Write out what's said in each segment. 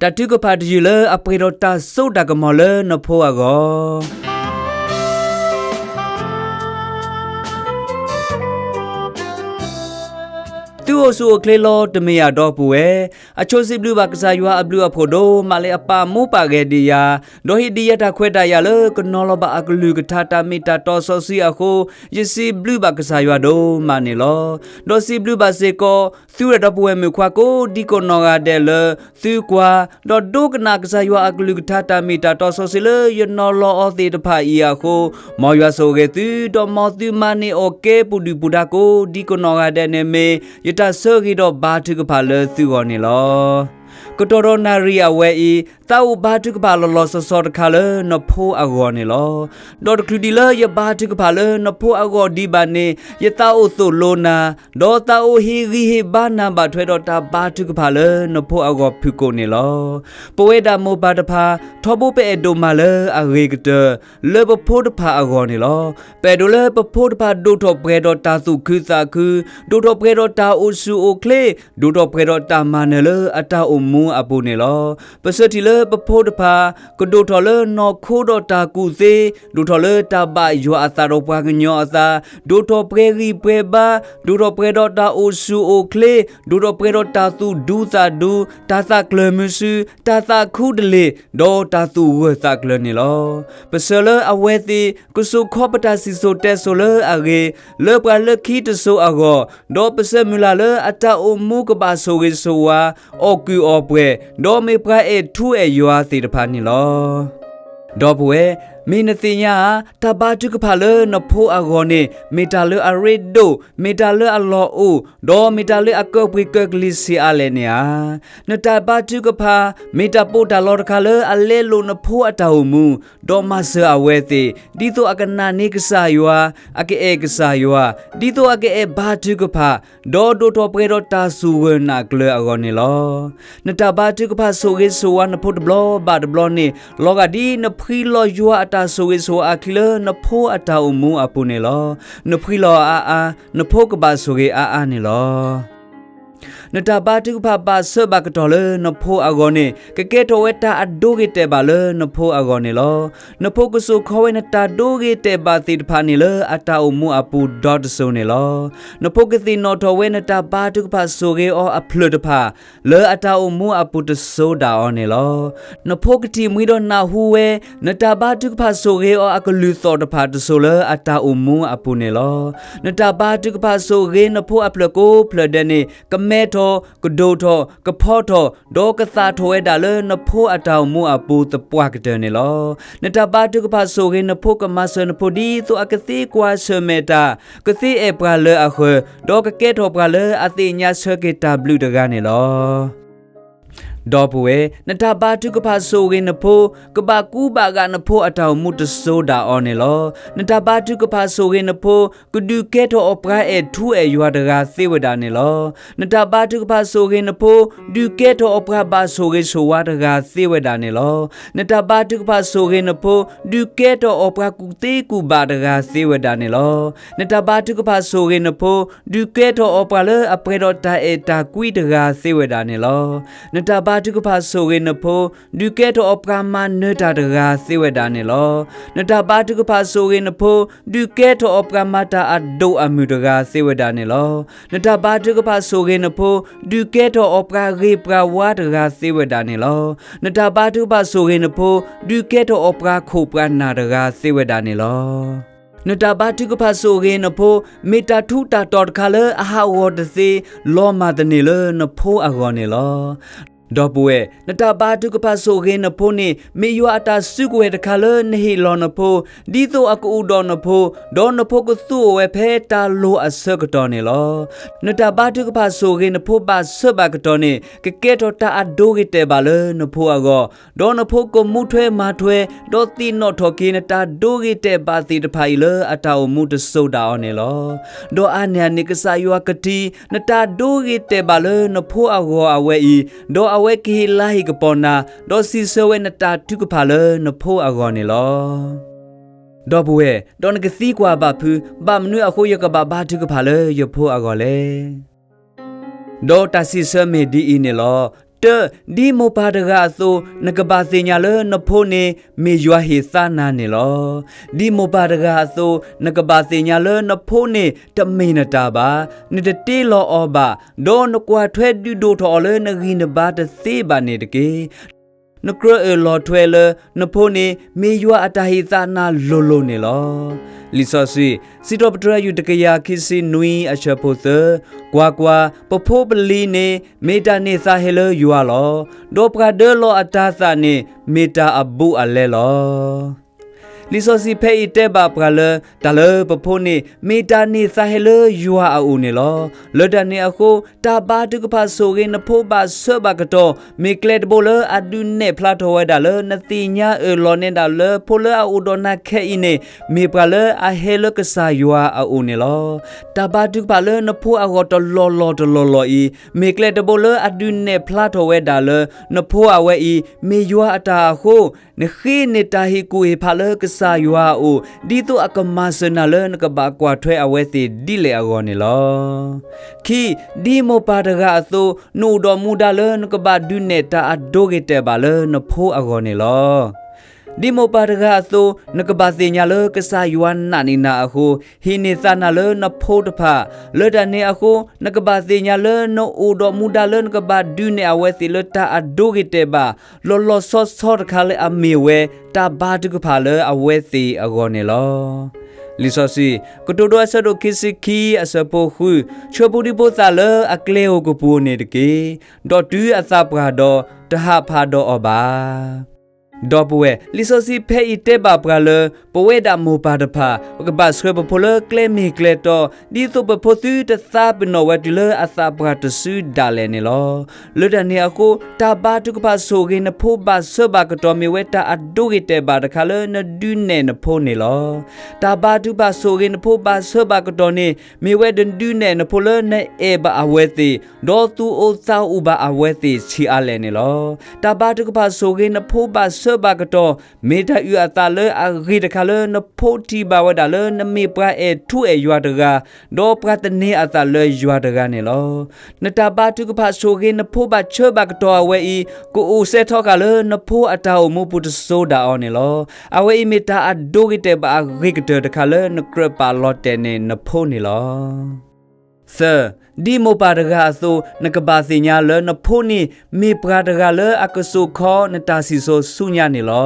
တၢ်ထုကဖၣ်တယုၢ်လၢအပှဲၤဒီးတၢ်စိတၢ်ကမီၤလၢနဖိအဂီၢ်. သုအိၣ်ဆူၣ်အိၣ်ချ့လီၤတမ့ၢ်ဧါ ဒီပုၢ်ဝဲၢ်. အဆိစံးဘျုးဘၣ်ကစၢ်ယွၤအဘျုးအဖှိၣ်ဒိၣ်မးလၢအပာ်မူပာ်ဂဲၤဒံးယၤ, ဒီးဟ့ၣ်ဒံးယၤတၢ်ခွဲးတၢ်ယာ်လၢကနီၤလီၤဘၣ်အကလုၢ်ကထါတၢ်မ့ၢ်တၢ်တီစီဆှံအဃိ, ယစံးဘျုးဘၣ်ကစၢ်ယွၤဒိၣ်မးန့ၣ်လီၤ. ဒီးစံးဘျုးဘၣ်စ့ၢ်ကီး သုဝဲဒီပုၢ်ဝဲၢ်မုၣ်ခွါကိးဒံကနီၢ်ဂၤဒဲးလၢ သုကွၢ်, ဒီးဒိကနၣ်ကစၢ်ယွၤအကလုၢ်ကထါတၢ်မ့ၢ်တၢ်တီစီဆှံလၢယနီၤလီၤအီၤသ့ၣ်တဖၣ်အံၤအဃိ, မ်ယွၤဆိၣ်ဂ့ၤသု, ဒီးမ်သုမၤန့ၢ်အီၣ်ကဲပူၤဒုၣ်ပူၤဒါကိးဒံကနီၢ်ဂၤဒဲးန့ၣ်မ့ၢ် ယတၢ်ဆၢဂ့ၤဒီးဘါထုကဖၣ်လၢသုဂီၢ်န့ၣ်လီၤ. ကတီၢ်ဒီးနၣ်ရံၣ်အဝဲအံၤ, သးအိၣ်ဘါထုကဖၣ်လီၤလီၤဆီဆီတခါလၢနဖိအဂီၢ်န့ၣ်လီၤ. ဒီးတချုးဒံးလၢယဘါထုကဖၣ်လၢနဖိအဂီၢ်ဒံးဘၣ်န့ၣ်, ယသးအိၣ်သိၣ်လိနၤ, ဒီးသးအိၣ်ဟ့ၣ်ဂံၢ်ဟ့ၣ်ဘါနၤဘၣ်ထွဲဒီးတၢ်ဘါထုကဖၣ်လၢနဖိအဂီၢ်ဖုၣ်ကိာ်န့ၣ်လီၤ. ပဝဲဒၣ်မိၢ်ပၢ်တဖၣ် ထီဘိပအဲၣ်ဒိးမၤလၢအဂ့ၤကတၢၢ် လၢပဖိတဖၣ်အဂီၢ်န့ၣ်လီၤ. ပအဲၣ်ဒိးလၢပဖိတဖၣ်ဒိၣ်ထီၣ်ပှဲၤဒီးတၢ်သူၣ်ခုသးခု, ဒိၣ်ထီၣ်ပှဲၤဒီးတၢ်အိၣ်ဆူၣ်အိၣ်ချ့, ဒိၣ်ထီၣ်ပှဲၤဒီးတၢ်မၤနၢၤလၢအတၢ်အိၣ်မူအပူၤန့ၣ်လီၤ. ပဆၢထံၣ်လၢပဖိတဖၣ် ကဒိၣ်ထီၣ်လၢနီၢ်ခိဒီးတၢ်ကူၣ်သ့, ဒိၣ်ထီၣ်လၢတၢ်ဘၣ်ယွၤအသးဒီးပှၤကညီအသး, ဒိၣ်ထီၣ်ပှဲၤဂံၢ်ပှဲၤဘါ, ဒိၣ်ထီၣ်ပှဲၤဒီးတၢ်အိၣ်ဆူၣ်အိၣ်ချ့, ဒိၣ်ထီၣ်ပှဲၤဒီးတၢ်သူၣ်ဒူသးဒူ, တၢ်သးကျၢၤမုာ်ဆူၣ်, တၢ်သးခူတလ့ၢ်, ဒီးတၢ်သူၣ်ဂၢၢ်သးကျၢၤန့ၣ်လီၤ. ပဆၢလၢအဝဲသ့ၣ် ကစိာ်ခီပတၢ်စံၣ်စိၤတဲစိၤလၢအဂ့ၤ, လၢပှၤလၢခံတစိၤအဂီၢ်, ဒီးပဆၢမုၢ်လၢ်လၢအတၢ်အိၣ်မူကဘၣ်ဆိၣ်ဂ့ၤဆိၣ်ဝါ, အီၣ်ကုၢ်အီၣ်ပှဲၤ, ဒီးမ့ၢ်ပှၤအဲၣ်ထူအဲၣ်ယွၤသ့ၣ်တဖၣ်န့ၣ်လီၤ. ဒီပုၢ်ဝဲၢ်, မ့ၢ်နသ့ၣ်ညါဧါ, တၢ်ဘါထုကဖၣ်လၢနဖိအဂီၢ်န့ၣ် မ့ၢ်တၢ်လၢအရ့ဒိၣ်, မ့ၢ်တၢ်လၢအလီၢ်အိၣ်, ဒီးမ့ၢ်တၢ်လၢအကၢပှ့ၤကၢကလံၤဆံးအါလဲၣ်န့ၣ်ဧါ. နတၢ်ဘါထုကဖၣ် မ့ၢ်တၢ်ပီးတၢ်လီတခါလၢအလဲလိာ်နဖိအတၢ်အိၣ်မူ, ဒီးမၤစၢၤအဝဲသ့ၣ်, ဒ်သိးအကနာ်န့ၢ်ကစၢ်ယွၤ, အကအဲၣ်ကစၢ်ယွၤ, ဒ်သိးအကအဲၣ်ဘါထုကဖၣ်, ဒီးဒိၣ်ထီၣ်ပှဲၤဒီးတၢ်စူၢ်ဂၢၢ်နာ်ကျၢၤအဂီၢ်န့ၣ်လီၤ. နတၢ်ဘါထုကဖၣ်ဆိၣ်ဂ့ၤဆိၣ်ဝါနဖိတဘျီဘၣ်တဘျီန့ၣ်, လီၤဂာ်ဒ်နဖှံလီၤယွၤအတၢ်ဆိၣ်ဂ့ၤဆိၣ်ဝါအချံလၢနဖိအတၢ်အိၣ်မူအပူၤန့ၣ်လီၤ. နဖှံလီၤအါအါ, နဖိကဘၣ်ဆိၣ်ဂ့ၤအါအါန့ၣ်လီၤ. နတၢ်ဘါထုကဖၣ်ဘၣ်ဆၢဘၣ်ကတီၢ်လၢနဖိအဂီၢ်န့ၣ် ကကဲထီၣ်ဝဲတၢ်အဒိဂ့ၤတဲာ်ဘၣ်လၢနဖိအဂီၢ်န့ၣ်လီၤ. နဖိကစိာ်ခီဝဲနတၢ်ဒိဂ့ၤတဲာ်ဘၣ်သ့ၣ်တဖၣ်န့ၣ်လၢအတၢ်အိၣ်မူအပူၤဒီတစိၤန့ၣ်လီၤ. နဖိကသ့ၣ်နီၣ်ထီၣ်ဝဲနတၢ်ဘါထုကဖၣ်ဆိၣ်ဂ့ၤအီၤအဖျၢၣ်တဖၣ် လၢအတၢ်အိၣ်မူအပူၤတစိၤဒၣ်အီၤန့ၣ်လီၤ. နဖိကထံၣ်မှံဒီးနၢ်ဟူဝဲ နတၢ်ဘါထုကဖၣ်ဆိၣ်ဂ့ၤအီၤအကလုၢ်သီၣ်တဖၣ်တစိၤလၢအတၢ်အိၣ်မူအပူၤန့ၣ်လီၤ. နတၢ်ဘါထုကဖၣ်ဆိၣ်ဂ့ၤနဖိအဖျၢၣ်ကိးဖျၢၣ်ဒဲးန့ၣ် ကမဲထီၣ်, ကဒိၣ်ထီၣ်, ကဖီထီၣ်, ဒီးကသၣ်ထီၣ်ဝဲဒၣ်လၢနဖိအတၢ်အိၣ်မူအပူၤသပှၢ်ကတၢၢ်န့ၣ်လီၤ. နတၢ်ဘါထုကဖၣ်ဆိၣ်ဂ့ၤနဖိကမၤစၢၤနဖိဒ်သိးအကသ့ကွၢ်ဆၢၣ်မဲာ်တၢ်, ကသ့အဲၣ်ပှၤလၢအဃၢၤ, ဒီးကကဲထီၣ်ပှၤလၢအသ့ၣ်ညါဆၢက့ၤတၢ်ဘျုးတဂၤန့ၣ်လီၤ. ဒီပုၢ်ဝဲၢ်, နတၢ်ဘါထုကဖၣ်ဆိၣ်ဂ့ၤနဖိ, ကဘၣ်ကူဘၣ်ဂာ်နဖိအတၢ်အိၣ်မူတစိၤဒၣ်အီၤန့ၣ်လီၤ. နတၢ်ဘါထုကဖၣ်ဆိၣ်ဂ့ၤနဖိ, ကဒုးကဲထီၣ်အီၤပှၤအဲၣ်ထူအဲၣ်ယွၤတဂၤသ့ဝဲဒၣ်န့ၣ်လီၤ. နတၢ်ဘါထုကဖၣ်ဆိၣ်ဂ့ၤနဖိ, ဒုးကဲထီၣ်အီၤပှၤဘၣ်ဆိၣ်ဂ့ၤဆိၣ်ဝါတဂၤသ့ဝဲဒၣ်န့ၣ်လီၤ. နတၢ်ဘါထုကဖၣ်ဆိၣ်ဂ့ၤနဖိ, ဒုးကဲထီၣ်အီၤပှၤကူၣ်သ့ကူၣ်ဘၣ်တဂၤသ့ဝဲဒၣ်န့ၣ်လီၤ. နတၢ်ဘါထုကဖၣ်ဆိၣ်ဂ့ၤနဖိ, ဒုးကဲထီၣ်အီၤပှၤလၢအပှဲၤဒီးတၢ်အဲၣ်တၢ်ကွံတဂၤသ့ဝဲဒၣ်န့ၣ်လီၤ. နတၢ်ဘါထုကဖၣ်ဆိၣ်ဂ့ၤနဖိ, ဒုးကဲထီၣ်အီၤပှၤမၤနၢၤတၢ်တဂၤသ့ဝဲဒၣ်န့ၣ်လီၤ. နတၢ်ဘါထုကဖၣ်ဆိၣ်ဂ့ၤနဖိ, ဒုးကဲထီၣ်အီၤပှၤမၤတၢ်အဒိၣ်အမုၢ်တဂၤသ့ဝဲဒၣ်န့ၣ်လီၤ. နတၢ်ဘါထုကဖၣ်ဆိၣ်ဂ့ၤနဖိ, ဒုးကဲထီၣ်အီၤပှၤဂ့ၤပှၤဝါတဂၤသ့ဝဲဒၣ်န့ၣ်လီၤ. နတၢ်ဘါထုကဖၣ်ဆိၣ်ဂ့ၤနဖိ, ဒုးကဲထီၣ်အီၤပှၤခိၣ်ပှၤနၢ်တဂၤသ့ဝဲဒၣ်န့ၣ်လီၤ. နတၢ်ဘါထုကဖၣ်ဆိၣ်ဂ့ၤနဖိ, မ့ၢ်တၢ်ထူးတၢ်တီၤတခါလၢအဟးဂီၤတသ့, လီၤမၢ်သန့ၤလၢနဖိအဂီၢ်န့ၣ်လီၤ. ဒီပုၢ်ဝဲၢ်, နတၢ်ဘါထုကဖၣ်ဆိၣ်ဂ့ၤနဖိန့ၣ် မ့ၢ်ယွၤအတၢ်စုကဝဲၤတခါလၢနဟ့ၣ်လီၤနဖိ, ဒ်သိးအကအိၣ်ဒီးနဖိ, ဒီးနဖိကသူအီၤဝဲဖဲတၢ်လိၤအဆၢကတီၢ်န့ၣ်လီၤ. နတၢ်ဘါထုကဖၣ်ဆိၣ်ဂ့ၤနဖိဘၣ်ဆၢဘၣ်ကတီၢ်န့ၣ် ကကဲထီၣ်တၢ်အဒိဂ့ၤတဲာ်ဘၣ်လၢနဖိအဂီၢ်, ဒီးနဖိကမူထွဲမၤထွဲ, ဒီးသ့ၣ်နီၣ်ထီၣ်က့ၤနတၢ်ဒိဂ့ၤတဲာ်ဘၣ်သ့ၣ်တဖၣ်အံၤလၢအတၢ်အိၣ်မူတစိၤဒၣ်အီၤန့ၣ်လီၤ. ဒီးအါန့ၢ်အန့ၣ် ကစၢ်ယွၤကထံၣ် နတၢ်ဒိဂ့ၤတဲာ်ဘၣ်လၢနဖိအဂီၢ်အဝဲအံၤ, ဒီးအဝဲကဟ့ၣ်လၤဟ့ၣ်ကပီၤနၤ, ဒီးစံးဆၢဝဲနတၢ်ထုကဖၣ်လၢနဖိအဂီၢ်န့ၣ်လီၤ. ဒီပုၢ်ဝဲၢ်, ဒီးနကသံကွၢ်ဘၣ်ဖုး, ဘၣ်မနုၤအဃိယကဘၣ်ဘါထုကဖၣ်လၢယဖိအဂီၢ်လဲၣ်. ဒီးတၢ်စံးဆၢမ့ၢ်ဒ်အံၤန့ၣ်လီၤ. တၢ, ဒ်မိၢ်ပၢ်တဂၤအသိး, နကဘၣ်သ့ၣ်ညါလၢနဖိန့ၣ် မ့ၢ်ယွၤဟ့ၣ်သါနၤန့ၣ်လီၤ. ဒ်မိၢ်ပၢ်တဂၤအသိး, နကဘၣ်သ့ၣ်ညါလၢနဖိန့ၣ် တမ့ၢ်နတၢ်ဘၣ်, နတတ့လီၤအီၤဘၣ်, ဒီးနကွၢ်ထွဲဒုးဒိၣ်ထီၣ်အီၤလၢနဂံၢ်နဘါတသ့ဘၣ်န့ၣ်တက့ၢ်. နကြၢးအၢၣ်လီၤထွဲလၢ နဖိန့ၣ် မ့ၢ်ယွၤအတၢ်ဟ့ၣ်သါနၤလိၤလိၤန့ၣ်လီၤ. လံာ်စီဆှံ, စံးထီၣ်ပတြၢၤ ယူၢ်တကယၤခံဆံနွံ အဆၢဖိသၢ, ကွၢ်ကွၢ်, ပဖိပလံၤန့ၣ် မ့ၢ်တၢ်န့ၢ်သါဟဲလၢယွၤလီၤ. ဒီးပှၤဒၢလီၤအတၤသၣ်န့ၣ် မ့ၢ်တၢ်အဘူးအလဲလီၤ. လံာ်စီဆှံဖဲအံၤတဲဘၣ်ပှၤလၢ တၢ်လၢပဖိန့ၣ် မ့ၢ်တၢ်န့ၢ်သါဟဲလၢယွၤအအိၣ်န့ၣ်လီၤ. လၢတၢ်န့ၣ်အဃိ တၢ်ဘါထုကဖၣ်ဆိၣ်ဂ့ၤနဖိဘၣ်ဆၢဘၣ်ကတီၢ် မ့ၢ်ကျဲတဘိလၢအဒုးနဲၣ်ဖျါထီၣ်ဝဲဒၣ်လၢ နသ့ၣ်ညါအၢၣ်လီၤနဲဒၣ်လၢဖိလၢအအိၣ်ဒီးနၤခဲအံၤန့ၣ် မ့ၢ်ပှၤလၢအဟဲလၢကစၢ်ယွၤအအိၣ်န့ၣ်လီၤ. တၢ်ဘါထုကဖၣ်လၢနဖိအဂီၢ်တလီၢ်လီၢ်တလီၢ်လီၢ်အံၤ မ့ၢ်ကျဲတဘိလၢအဒုးနဲၣ်ဖျါထီၣ်ဝဲဒၣ်လၢ နဖိအဝဲအံၤ မ့ၢ်ယွၤအတၢ်အဃိ နဃ့န့ၢ်တၢ်ဟ့ၣ်ကူၣ်ဟ့ၣ်ဖးလၢကစၢ်ယွၤအအိၣ် ဒ်သိးအကမၤစၢၤနၤလၢနကဘၣ်ကွၢ်ထွဲအဝဲသ့ၣ်ဒ်လဲၣ်အဂီၢ်န့ၣ်လီၤ. ခံ, ဒ်မိၢ်ပၢ်တဂၤအသိး နအိၣ်ဒီးမူဒါလၢနကဘၣ်ဒုးနဲၣ်တၢ်အဒိဂ့ၤတဲာ်ဘၣ်လၢနဖိအဂီၢ်န့ၣ်လီၤ. ဒ်မိၢ်ပၢ်တဂၤအသိး နကဘၣ်သ့ၣ်ညါလၢကစၢ်ယွၤနာ်န့ၢ်နၤအဃိ ဟ့ၣ်န့ၢ်သါနၤလၢနဖိတဖၣ်, လၢတၢ်န့ၣ်အဃိ နကဘၣ်သ့ၣ်ညါလၢနအိၣ်ဒီးမူဒါလၢနကဘၣ်ဒုးနဲၣ်အဝဲသ့ၣ်လၢတၢ်အဒိဂ့ၤတဲာ်ဘၣ် လီၤလီၤဆီဆီတခါလၢအမ့ၢ်ဝဲ တၢ်ဘါထုကဖၣ်လၢအဝဲသ့ၣ်အဂီၢ်န့ၣ်လီၤ. လံာ်စီဆှံ, ကတိၤဒိအဆၢဒိၣ်ခံဆံခံအဆၢဖိဃု, ဆှၢဖိဒံဖိသၣ်လၢအကျဲဧိၤကပူၤဧိၤန့ၣ်တက့ၢ်. ဒီးတုၤအသးပှၢ်ဒီး တဟးဖးဒီးအီၤဘၣ်. ဒီပုၢ်ဝဲၢ်, လံာ်စီဆှံဖဲအံၤတဲဘၣ်ပှၤလၢ ပဝဲဒၣ်မိၢ်ပၢ်တဖၣ် ပကဘၣ်ဆှၢပဖိလၢကျဲမ့ၢ်ကျဲတီ, ဒ်သိးပဖိသုတသးပ့ၤနီၣ်ဝဲတုၤလၢအသးပှၢ်တစုဒၣ်လဲာ်န့ၣ်လီၤ. လၢတၢ်န့ၣ်အဃိ တၢ်ဘါထုကဖၣ်ဆိၣ်ဂ့ၤနဖိဘၣ်ဆၢဘၣ်ကတီၢ် မ့ၢ်ဝဲတၢ်အဒိဂ့ၤတဲာ်ဘၣ်တခါလၢနဒုးနဲၣ်နဖိန့ၣ်လီၤ. တၢ်ဘါထုကဖၣ်ဆိၣ်ဂ့ၤနဖိဘၣ်ဆၢဘၣ်ကတီၢ်န့ၣ် မ့ၢ်ဝဲနဒုးနဲၣ်နဖိလၢနအဲၣ်ဘၣ်အဝဲသ့ၣ် ဒီးသူၣ်အိၣ်သးအိၣ်ဘၣ်အဝဲသ့ၣ်ဆံးအါလဲၣ်န့ၣ်လီၤ. တၢ်ဘါထုကဖၣ်ဆိၣ်ဂ့ၤနဖိဘၣ်ဆၢဘၣ်ကတီၢ် မ့ၢ်တၢ်အုၣ်အသးလၢအဂ့ၤတခါလၢနဖိထံၣ်ဘၣ်ဝဲဒၣ်လၢနမ့ၢ်ပှၤအဲၣ်ထူအဲၣ်ယွၤတဂၤ, ဒီးပှၤသန့ၤအသးလၢယွၤတဂၤန့ၣ်လီၤ. နတၢ်ဘါထုကဖၣ်ဆိၣ်ဂ့ၤနဖိဘၣ်ဆၢဘၣ်ကတီၢ်အဝဲအံၤ ကအိၣ်စဲထီဃာ်လၢနဖိအတၢ်အိၣ်မူပူၤတစိၤဒၣ်အီၤန့ၣ်လီၤ. အဝဲအံၤမ့ၢ်တၢ်အဒိဂ့ၤတဲာ်ဘၣ်အဂ့ၤကတၢၢ်တခါလၢနကြၢးပာ်လီၤတဲာ်န့ၢ်နဖိန့ၣ်လီၤ. သၢ, ဒ်မိၢ်ပၢ်တဂၤအသိး နကဘၣ်သ့ၣ်ညါလၢနဖိန့ၣ် မ့ၢ်ပှၤတဂၤလၢအကစိာ်ခီနတၢ်စံၣ်စိၤဆူညါန့ၣ်လီ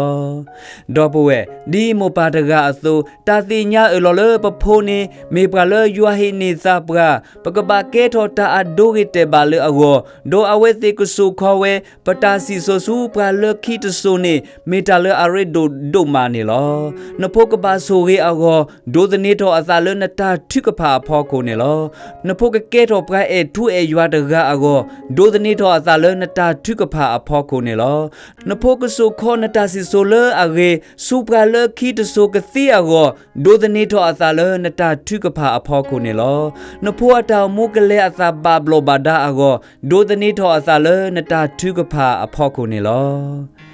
ၤ. ဒီပုၢ်ဝဲၢ်, ဒ်မိၢ်ပၢ်တဂၤအသိး တၢ်သ့ၣ်ညါအၢၣ်လီၤလၢပဖိန့ၣ် မ့ၢ်ပှၤလၢယွၤဟ့ၣ်န့ၢ်သါပှၤ, ပကဘၣ်ကဲထီၣ်တၢ်အဒိဂ့ၤတဲာ်ဘၣ်လၢအဂီၢ်, ဒီးအဝဲသ့ၣ်ကစိာ်ခီဝဲ ပတၢ်စံၣ်စိၤဆူပှၤလၢခံတစိၤန့ၣ် မ့ၢ်တၢ်လၢအရ့ဒိၣ်ဒိၣ်မးန့ၣ်လီၤ. နဖိကဘၣ်ဆိၣ်ဂ့ၤအဂီၢ် ဒိးသန့ၤထီၣ်အသးလၢနတၢ်ထုကဖၣ်အဖီခိၣ်န့ၣ်လီၤ. နဖိကကဲထီၣ်ပှၤအဲၣ်ထူအဲၣ်ယွၤတဂၤအဂီၢ် ဒိးသန့ၤထီၣ်အသးလၢနတၢ်ထုကဖၣ်အဖီခိၣ်န့ၣ်လီၤ. နဖိကစိာ်ခီနတၢ်စံၣ်စိၤလၢအဂ့ၤ ဆူပှၤလၢခံတစိၤကသ့အဂီၢ် ဒိးသန့ၤထီၣ်အသးလၢနတၢ်ထုကဖၣ်အဖီခိၣ်န့ၣ်လီၤ. နဖိအတၢ်အိၣ်မူကလဲၤအသးဘၣ်ဘျီးဘၣ်ဒါအဂီၢ် ဒိးသန့ၤထီၣ်အသးလၢနတၢ်ထုကဖၣ်အဖီခိၣ်န့ၣ်လီၤ.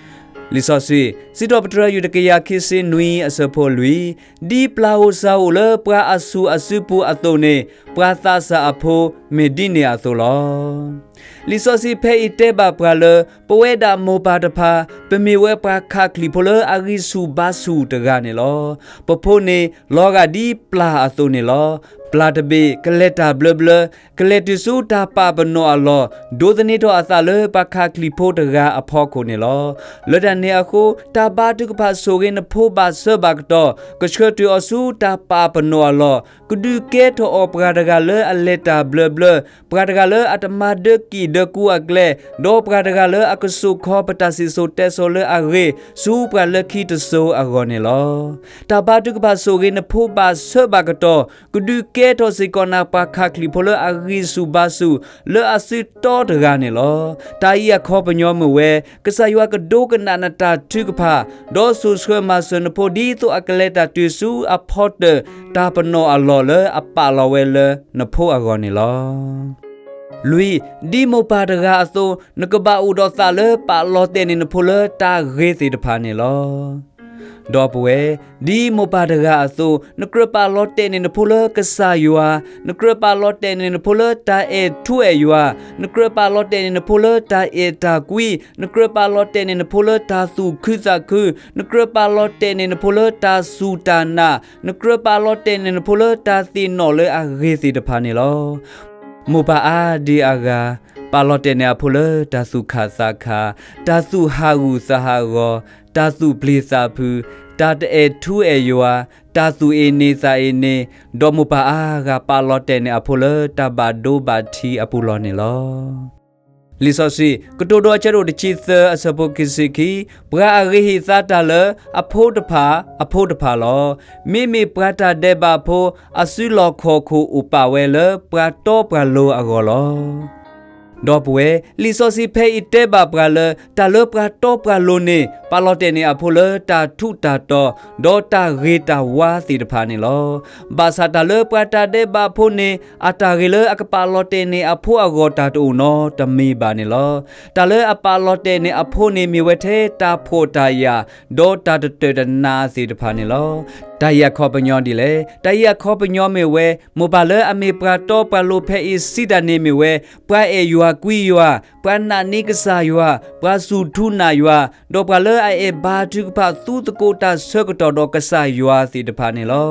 လံာ်စီဆှံ, စံးထီၣ်ပတြၢၤ ယူၢ်တကယၤခံဆံနွံ အဆၢဖိလွံၢ်, ဒ်ပျၢ်ဧိၤစၢ်ဧိၤလၢပှၤအဆူၣ်အစုပူၤအသိးန့ၣ် ပှၤသးစၢ်အဖိမ့ၢ်ဒ်န့ၣ်အသိးလီၤ. လံာ်စီဆှံဖဲအံၤတဲဘၣ်ပှၤလၢ ပဝဲဒၣ်မိၢ်ပၢ်တဖၣ် ပမ့ၢ်ဝဲပှၤခးချံၣ်ဖိလၢအဂံၢ်ဆူၣ်ဘါဆူၣ်တဂၤန့ၣ်လီၤ. ပဖိန့ၣ် လီၤဂာ်ဒ်ပျၢ်အသိးန့ၣ်လီၤ. ပျၢ်တဘ့ၣ် ကလဲၤတၢ်ဘျၢဘျၢ, ကလဲၤတုၤဆူတၢ်ပာ်ပနီၣ်အလီၢ်, ဒိးသန့ၤထီၣ်အသးလၢပှၤခးချံၣ်ဖိတဂၤအဖီခိၣ်န့ၣ်လီၤ. လၢတၢ်န့ၣ်အဃိ တၢ်ဘါထုကဖၣ်ဆိၣ်ဂ့ၤနဖိဘၣ်ဆၢဘၣ်ကတီၢ် ကဆှၢတုၤအီၤဆူတၢ်ပာ်ပနီၣ်အလီၢ်, ကဒုးကဲထီၣ်အီၤပှၤတဂၤလၢအလဲၤတၢ်ဘျၢဘျၢ, ပှၤတဂၤလၢအတမၤဒၢကံၢ်ဒၢကူအကျဲ, ဒီးပှၤတဂၤလၢအကစိာ်ခီပတၢ်စံၣ်စိၤတဲစိၤလၢအဂ့ၤ ဆူပှၤလၢခံတစိၤအဂီၢ်န့ၣ်လီၤ. တၢ်ဘါထုကဖၣ်ဆိၣ်ဂ့ၤနဖိဘၣ်ဆၢဘၣ်ကတီၢ် ကဒုးကဲထီၣ်စ့ၢ်ကီးနၤပှၤခးချံၣ်ဖိလၢအဂံၢ်ဆူၣ်ဘါဆူၣ် လၢအစုတီတဂၤန့ၣ်လီၤ. တၢ်အံၤအခီပညီမ့ၢ်ဝဲ ကစၢ်ယွၤကဒိကနၣ်နတၢ်ထုကဖၣ်, ဒီးစိာ်ဆှၢမၤစၢၤနဖိဒ်သိးအကလဲၤတၢ်တုၤဆူအဖီတၢၢ် တၢ်ပနီၣ်အလီၢ်လၢအပာ်လီၤဝဲလၢနဖိအဂီၢ်န့ၣ်လီၤ. လွံၢ်, ဒ်မိၢ်ပၢ်တဂၤအသိး နကဘၣ်အိၣ်ဒီးသးလၢပာ်လီၤတဲာ်န့ၢ်နဖိလၢတၢ်ဂ့ၤသ့ၣ်တဖၣ်န့ၣ်လီၤ. ဒီပုၢ်ဝဲၢ်, ဒ်မိၢ်ပၢ်တဂၤအသိး, နကြၢးပာ်လီၤတဲာ်န့ၢ်နဖိလၢကစၢ်ယွၤ, နကြၢးပာ်လီၤတဲာ်န့ၢ်နဖိလၢတၢ်အဲၣ်ထူအဲၣ်ယွၤ, နကြၢးပာ်လီၤတဲာ်န့ၢ်နဖိလၢတၢ်အဲၣ်တၢ်ကွံ, နကြၢးပာ်လီၤတဲာ်န့ၢ်နဖိလၢတၢ်သူၣ်ခုသးခု, နကြၢးပာ်လီၤတဲာ်န့ၢ်နဖိလၢတၢ်စူၢ်တၢ်နာ်, နကြၢးပာ်လီၤတဲာ်န့ၢ်နဖိလၢတၢ်သ့ၣ်နီၣ်လၢအဂ့ၤသ့ၣ်တဖၣ်န့ၣ်လီၤ. မိၢ်ပၢ်အါဒံအါဂၤ ပာ်လီၤတဲာ်န့ၢ်အဖိလၢတၢ်သူၣ်ခၣ်သးခၣ်, တၢ်သူၣ်ဟးဂူာ်သးဟးဂီၤ, တၢ်သူၣ်ပျံၤသးဖုး, တၢ်တအဲၣ်ထူအဲၣ်ယွၤ, တၢ်သူၣ်အ့ၣ်န့ၢ်သးအ့ၣ်န့ၢ်, ဒီးမိၢ်ပၢ်အါဂၤပာ်လီၤတဲာ်န့ၢ်အဖိလၢတၢ်ဘၣ်ဒိဘၣ်ထံးအပူၤလီၤန့ၣ်လီၤ. လံာ်စီဆှံ ကတိၤဒိအဆၢဒိၣ်တဆံသၢအဆၢဖိခံဆံခံ, ပှၤအဂ့ၤဟ့ၣ်သါတၢ်လၢအဖိတဖၣ်အဖိတဖၣ်လီၤ. မ့မ့ၢ်ပှၤတၢ်ဒဲးဘးဖိ အစုလီၢ်ခီၣ်ခိၣ်အိၣ်ပာ်ဝဲလၢပှၤတီပှၤလိၤအဂီၢ်လီၤ. ဒီပုၢ်ဝဲၢ်, လံာ်စီဆှံဖဲအံၤတဲဘၣ်ပှၤလၢ တၢ်လၢပှၤတီပှၤလိၤန့ၣ် ပာ်လီၤတဲာ်န့ၢ်အဖိလၢတၢ်ထူးတၢ်တီၤ, ဒီးတၢ်ဂ့ၤတၢ်ဝါသ့ၣ်တဖၣ်န့ၣ်လီၤ. ဘၣ်ဆၣ်တၢ်လၢပှၤတၢ်ဒဲးဘးဖိန့ၣ် အတၢ်ဂ့ၤလၢအကပာ်လီၤတဲာ်န့ၢ်အဖိအဂီၢ်တၢ်တအိၣ်နီတမံၤဘၣ်န့ၣ်လီၤ. တၢ်လၢအပာ်လီၤတဲာ်န့ၢ်အဖိန့ၣ်မ့ၢ်ဝဲထဲတၢ်ဖှီၣ်တၢ်ယာ်, ဒီးတၢ်တတၢာ်တနါသ့ၣ်တဖၣ်န့ၣ်လီၤ. တၢ်အံၤအခီပညီဒ်လဲၣ်. တၢ်အံၤအခီပညီမ့ၢ်ဝဲ မိၢ်ပၢ်လၢအမ့ၢ်ပှၤတီပှၤလိၤဖဲအံၤစံးတၢ်န့ၣ်မ့ၢ်ဝဲ ပှၤအဲၣ်ယွၤကွံယွၤ, ပှၤနာ်န့ၢ်ကစၢ်ယွၤ, ပှၤစူၢ်ထူနာ်ယွၤ, ဒီးပှၤလၢအအဲၣ်ဘါထုကဖၣ်သူသကိးတၢ်ဆၢကတီၢ်ဒီးကစၢ်ယွၤသ့ၣ်တဖၣ်န့ၣ်လီၤ.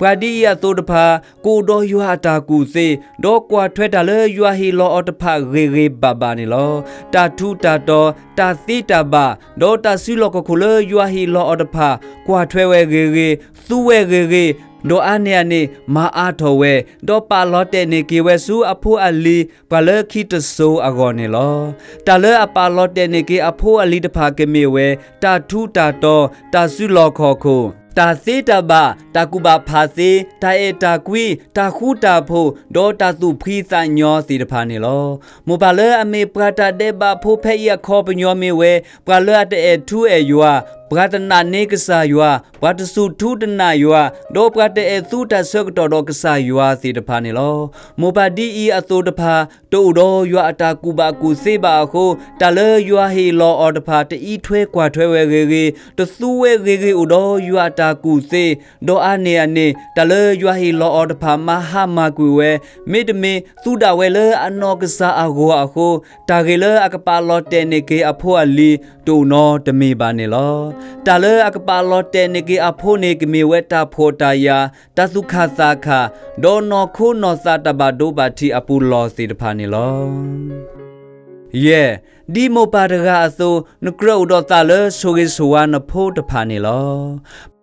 ပှၤဒ်အံၤအသိးတဖၣ် ကအိၣ်ဒီးယွၤအတၢ်ကူၣ်သ့, ဒီးကွၢ်ထွဲတၢ်လၢယွၤဟ့ၣ်လီၤအီၤတဖၣ်ဂ့ၤဂ့ၤဘၣ်ဘၣ်န့ၣ်လီၤ. တၢ်ထူးတၢ်တီၤ, တၢ်သ့တၢ်ဘၣ်, ဒီးတၢ်စုလီၢ်ခီၣ်ခိၣ်လၢယွၤဟ့ၣ်လီၤအီၤတဖၣ် ကွၢ်ထွဲဝဲဂ့ၤဂ့ၤ, သူဝဲဂ့ၤဂ့ၤ, ဒီးအါန့ၢ်အန့ၣ် မၤအါထီၣ်ဝဲ, ဒီးပာ်လီၤတဲာ်န့ၢ်က့ၤဝဲဆူအဖိအလံၤ ပှၤလၢခံတစိၤအဂီၢ်န့ၣ်လီၤ. တၢ်လၢအပာ်လီၤတဲာ်န့ၢ်က့ၤအဖိအလံၤတဖၣ်ကမ့ၢ်ဝဲ တၢ်ထူးတၢ်တီၤ, တၢ်စုလီၢ်ခီၣ်ခိၣ်, တၢ်သ့တၢ်ဘၣ်, တၢ်ကူၣ်ဘၣ်ဖးသ့, တၢ်အဲၣ်တၢ်ကွံ, တၢ်ဃူတၢ်ဖိး, ဒီးတၢ်သူၣ်ဖှံသးညီသ့ၣ်တဖၣ်န့ၣ်လီၤ. မိၢ်ပၢ်လၢအမ့ၢ်ပှၤတၢ်ဒဲးဘးဖိဖဲအံၤအခီပညီမ့ၢ်ဝဲ ပှၤလၢအတအဲၣ်ထူအဲၣ်ယွၤ, ပှၤတနာ်န့ၢ်ကစၢ်ယွၤ, ပှၤတစူၢ်ထူတနာ်ယွၤ, ဒီးပှၤတအဲၣ်သူတၢ်ဆၢကတီၢ်ဒီးကစၢ်ယွၤသ့ၣ်တဖၣ်န့ၣ်လီၤ. မိၢ်ပၢ်ဒ်အံၤအသိးတဖၣ် တအိၣ်ဒီးယွၤအတၢ်ကူၣ်ဘၣ်ကူၣ်သ့ဘၣ်အဃိ, တၢ်လၢယွၤဟ့ၣ်လီၤအီၤတဖၣ် တအံးထွဲကွၢ်ထွဲဝဲဂ့ၤဂ့ၤ, တသူဝဲဂ့ၤဂ့ၤအိၣ်ဒီးယွၤအတၢ်ကူၣ်သ့, ဒီးအါန့ၢ်အန့ၣ် တၢ်လၢယွၤဟ့ၣ်လီၤအီၤတဖၣ်မၤဟါမၢ်ကွံာ်ဝဲ, မ့တမ့ၢ်သူဒၣ်ဝဲလၢအနီၢ်ကစၢ်အဂီၢ်အဃိ, တၢ်ဂ့ၤလၢအကပာ်လီၤတဲာ်န့ၢ်က့ၤအဖိအလံၤ တအိၣ်နီတမံၤဘၣ်န့ၣ်လီၤ. တၢ်လၢအကပာ်လီၤတဲာ်န့ၢ်က့ၤအဖိန့ၣ် ကမ့ၢ်ဝဲတၢ်ဖှီၣ်တၢ်ယာ်, တၢ်သူၣ်ခၣ်သးခၣ်, ဒီးနီၢ်ခိနီၢ်သးတၢ်ဘၣ်ဒိဘၣ်ထံးအပူၤလီၢ်သ့ၣ်တဖၣ်န့ၣ်လီၤ. ယဲၢ်, ဒ်မိၢ်ပၢ်တဂၤအသိး, နကြၢးအိၣ်ဒီးသးလၢဆိၣ်ဂ့ၤဆိၣ်ဝါနဖိတဖၣ်န့ၣ်လီၤ.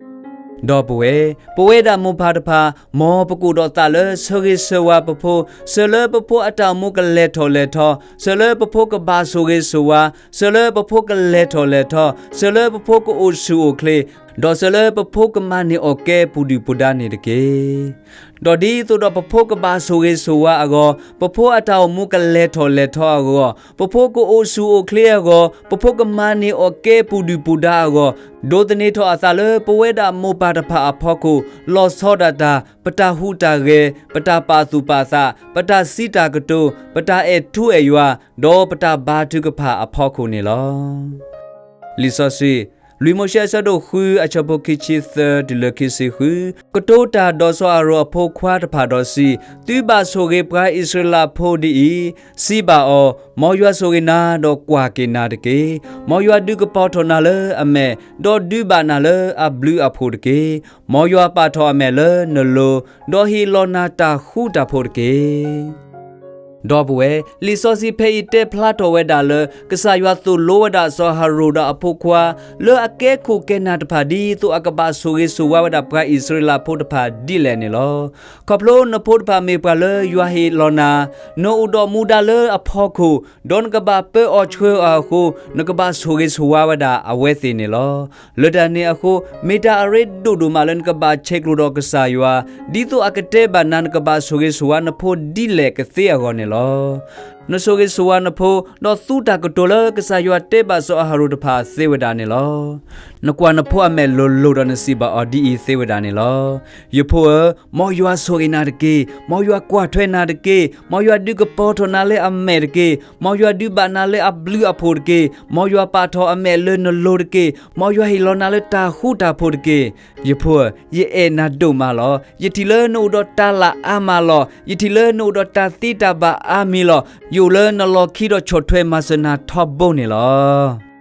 ဒီပုၢ်ဝဲၢ်, ပဝဲဒၣ်မိၢ်ပၢ်တဖၣ်, မ်ပကအိၣ်ဒီးသးလၢဆိၣ်ဂ့ၤဆိၣ်ဝါပဖိ, ဆၢလၢပဖိအတၢ်အိၣ်မူကလဲၤထီၣ်လဲၤထီ, ဆၢလၢပဖိကဘၣ်ဆိၣ်ဂ့ၤဆိၣ်ဝါ, ဆၢလၢပဖိကလဲၤထီၣ်လဲၤထီ, ဆၢလၢပဖိကအိၣ်ဆူၣ်အိၣ်ချ့, ဒီးဆၢလၢပဖိကမၤန့ၢ်အီၣ်ကဲပူၤဒုၣ်ပူၤဒါန့ၣ်တက့ၢ်. ဒီးဒ်သိးဒီးပဖိကဘၣ်ဆိၣ်ဂ့ၤဆိၣ်ဝါအဂီၢ်, ပဖိအတၢ်အိၣ်မူကလဲၤထီၣ်လဲၤထီအဂီၢ်, ပဖိကအိၣ်ဆူၣ်အိၣ်ချ့အဂီၢ်, ပဖိကမၤန့ၢ်အီၣ်ကဲပူၤဒုၣ်ပူၤဒါအဂီၢ်, ဒိးသန့ၤထီၣ်အသးလၢပဝဲဒၣ်မိၢ်ပၢ်တဖၣ်အဖီခိၣ်, လီၤဆီဒၣ်တၢ်, ပတၢ်ဟူးတၢ်ဂဲၤ, ပတၢ်ပာ်သူၣ်ပာ်သး, ပတၢ်စံးတၢ်ကတိၤ, ပတၢ်အဲၣ်ထူအဲၣ်ယွၤ, ဒီးပတၢ်ဘါထုကဖၣ်အဖီခိၣ်န့ၣ်လီၤ. လံာ်စီဆှံ, လွံၢ်မိၤၡ့အဆၢဒိၣ်ဃုအဆၢဖိခံဆံသၢတုၤလၢခံဆံဃု, ကတိၤတၢ်ဒီးစီၤအၤရိၣ်အဖိခွါတဖၣ်ဒီးစံး, သုဘၣ်ဆိၣ်ဂ့ၤပှၤအံၣ်စရ့လးဖိဒ်အံၤ, စံးဘၣ်အီၤ, မ်ယွၤဆိၣ်ဂ့ၤနၤဒီးကွၢ်က့ၤနၤတက့ၢ်. မ်ယွၤဒုးကပီၤထီၣ်နၤလၢအမဲာ်, ဒီးဒုးဘၣ်နၤလၢအဘျုးအဖှိၣ်တက့ၢ်. မ်ယွၤပာ်ထီၣ်အမဲာ်လၢနလိၤ, ဒီးဟ့ၣ်လီၤနၤတၢ်ဃူတၢ်ဖိးတက့ၢ်. ဒီပုၢ်ဝဲၢ်, လံာ်စီဆှံဖဲအံၤတဲဖျါထီၣ်ဝဲဒၣ်လၢ ကစၢ်ယွၤသိၣ်လိဝဲဒၣ်စီၤအၤရိၣ်ဒီးအဖိခွါ လၢအကဲခိၣ်ကဲနၢ်တဖၣ် ဒ်သိးအကဘၣ်ဆိၣ်ဂ့ၤဆိၣ်ဝါဝဲဒၣ်ပှၤအံၣ်စရ့လးဖိတဖၣ်ဒ်လဲၣ်န့ၣ်လီၤ. ခီဖျိနဖိတဖၣ်မ့ၢ်ပှၤလၢယွၤဟ့ၣ်လီၤနၤ, နအိၣ်ဒီးမူဒါလၢအဖီခိၣ်, ဒီးနကဘၣ်ပၢအီၤဆှၢအီၤအဃိ, နကဘၣ်ဆိၣ်ဂ့ၤဆိၣ်ဝါဝဲဒၣ်အဝဲသ့ၣ်န့ၣ်လီၤ. လၢတၢ်န့ၣ်အဃိ, မ့ၢ်တၢ်အရ့ဒိၣ်ဒိၣ်မးလၢနကဘၣ်ဆဲးကျိးဒီးကစၢ်ယွၤ, ဒ်သိးအကတဲဘၣ်နၤ နကဘၣ်ဆိၣ်ဂ့ၤဆိၣ်ဝါနဖိဒ်လဲၣ်ကသ့အဂီၢ်န့ၣ်လီၤ. နဆိၣ်ဂ့ၤဆိၣ်ဝါနဖိ, ဒီးသူတၢ်ကတိၤလၢကစၢ်ယွၤတဲဘၣ်စီၤအၤဟရိၣ်တဖၣ်သ့ဝဲဒၣ်န့ၣ်လီၤ. နကွၢ်နဖိအမဲာ်လိၤလိၤဒီးနစံးဘၣ်အီၤဒ်အံၤသ့ဝဲဒၣ်န့ၣ်လီၤ. ယဖိဧၢ, မ်ယွၤဆိၣ်ဂ့ၤနၤတက့ၢ်. မ်ယွၤကွၢ်ထွဲနၤတက့ၢ်. မ်ယွၤဒုးကပီၤထီၣ်နၤလၢအမဲာ်တက့ၢ်. မ်ယွၤဒုးဘၣ်နၤလၢအဘျုးအဖှိၣ်တက့ၢ်. မ်ယွၤပာ်ထီၣ်အမဲာ်လၢနလိၤတက့ၢ်. မ်ယွၤဟ့ၣ်လီၤနၤလၢတၢ်ဃူတၢ်ဖိးတက့ၢ်. ယဖိဧၢ, ယအဲၣ်နၤဒိၣ်မးလီၤ. ယထံၣ်လၢနအိၣ်ဒီးတၢ်လၤအါမးလီၤ. ယထံၣ်လၢနအိၣ်ဒီးတၢ်သ့တၢ်ဘၣ်အါမံၤလီၤ. ယအိၣ်လၢနလီၢ်ခံဒီးဆီၣ်ထွဲမၤစၢၤနၤထီဘိန့ၣ်လီၤ.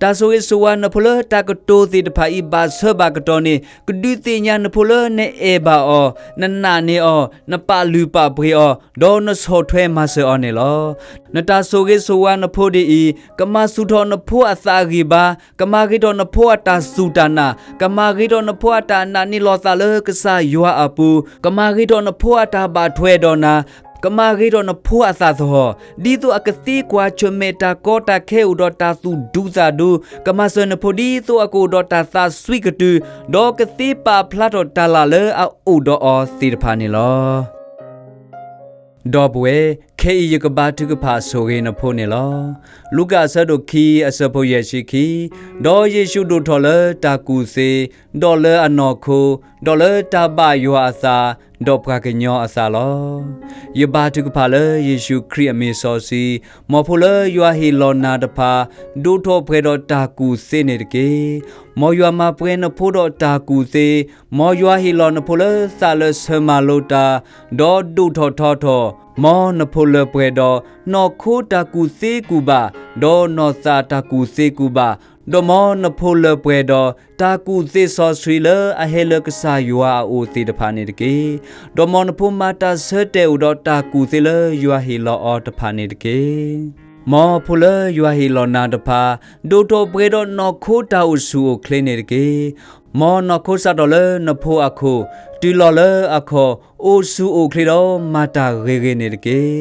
တၢ်ဆိၣ်ဂ့ၤဆိၣ်ဝါနဖိလၢတၢ်ကတိၤသ့ၣ်တဖၣ်အံၤ ဘၣ်ဆၢဘၣ်ကတီၢ်န့ၣ် ကဒုးသ့ၣ်ညါနဖိလၢနအဲၣ်ဘၣ်အီၤ, နနာ်န့ၢ်အီၤ, နပာ်လုၢ်ပာ်ပှ့ၤအီၤ, ဒီးနဆီၣ်ထွဲမၤစၢၤအီၤန့ၣ်လီၤ. နတၢ်ဆိၣ်ဂ့ၤဆိၣ်ဝါနဖိဒ်အံၤ, ကမၤဆူၣ်ထီၣ်နဖိအသးအဂံၢ်ဘါ, ကမၤဂ့ၤထီၣ်နဖိအတၢ်စူၢ်တၢ်နာ်, ကမၤဂ့ၤထီၣ်နဖိအတၢ်နာ်န့ၢ်လီၤသးလၢကစၢ်ယွၤအပူၤ, ကမၤဂ့ၤထီၣ်နဖိအတၢ်ဘၣ်ထွဲဒီးနၤ, ကမၤဂ့ၤထီၣ်နဖိအသးသဟီၣ်, ဒ်သိးအကသ့ကွၢ်ဆၢၣ်မဲာ်တၢ်ကီတၢ်ခဲအိၣ်ဒီးတၢ်သူၣ်ဒူသးဒူ, ကမၤစၢၤနဖိဒ်သိးအကအိၣ်ဒီးတၢ်သးစွံကတုာ်, ဒီးကသ့ပာ်ဖျါထီၣ်တၢ်လၢ်လၢအအိၣ်ဒီးအီၤသ့ၣ်တဖၣ်န့ၣ်လီၤ. ဒီပုၢ်ဝဲၢ်, ခဲအံၤယကဘါထုကဖၣ်ဆိၣ်ဂ့ၤနဖိန့ၣ်လီၤ. လူၤကၣ်အဆၢဒိၣ်ခံ အဆၢဖိယဲၢ်ဆံခံ, ဒီးယ့ၣ်ၡူးဒိၣ်ထီၣ်လၢတၢ်ကူၣ်သ့, ဒီးလၢအနီၢ်ခိ, ဒီးလၢတၢ်ဘၣ်ယွၤအသး, ဒီးပှၤကညီအသးလီၤ. ယဘါထုကဖၣ်လၢယ့ၣ်ၡူးခရံာ်အမံၤစီဆှံ, မ်ဖိလၢယွၤဟ့ၣ်လီၤနၤတဖၣ်, ဒိၣ်ထီၣ်ပှဲၤဒီးတၢ်ကူၣ်သ့န့ၣ်တက့ၢ်. မ်ယွၤမၤပှဲၤနဖိဒီးတၢ်ကူၣ်သ့, မ်ယွၤဟ့ၣ်လီၤနဖိလၢသးလၢဆၢမၤလိတၢ်, ဒီးဒိၣ်ထီၣ်ထီထီၣ်, မ်နဖိလၢပှဲၤဒီး, နီၢ်ခိတၢ်ကူၣ်သ့ကူၣ်ဘၣ်, ဒီးနီၢ်သးတၢ်ကူၣ်သ့ကူၣ်ဘၣ်, ဒီးမ်နဖိလၢပှဲၤဒီး, တၢ်ကူၣ်သ့စီဆှံလၢအဟဲလၢကစၢ်ယွၤအအိၣ်သ့ၣ်တဖၣ်န့ၣ်တက့ၢ်. ဒီးမ်နဖိမၤတၢ်ဆၢတဲာ်အိၣ်ဒီးတၢ်ကူၣ်သ့လၢယွၤဟ့ၣ်လီၤအီၤတဖၣ်န့ၣ်တက့ၢ်. မ်ဖိလၢယွၤဟ့ၣ်လီၤနၤတဖၣ်, ဒိၣ်ထီၣ်ပှဲၤဒီးနီၢ်ခိတၢ်အိၣ်ဆူၣ်အိၣ်ချ့န့ၣ်တက့ၢ်. မ်နီၢ်ခိစးထီၣ်လၢနဖိအခိၣ်, တုၤလီၤလၢအခီၣ်, အိၣ်ဆူၣ်အိၣ်ချ့ဒီးမၤတၢ်ဂ့ၤဂ့ၤန့ၣ်တက့ၢ်.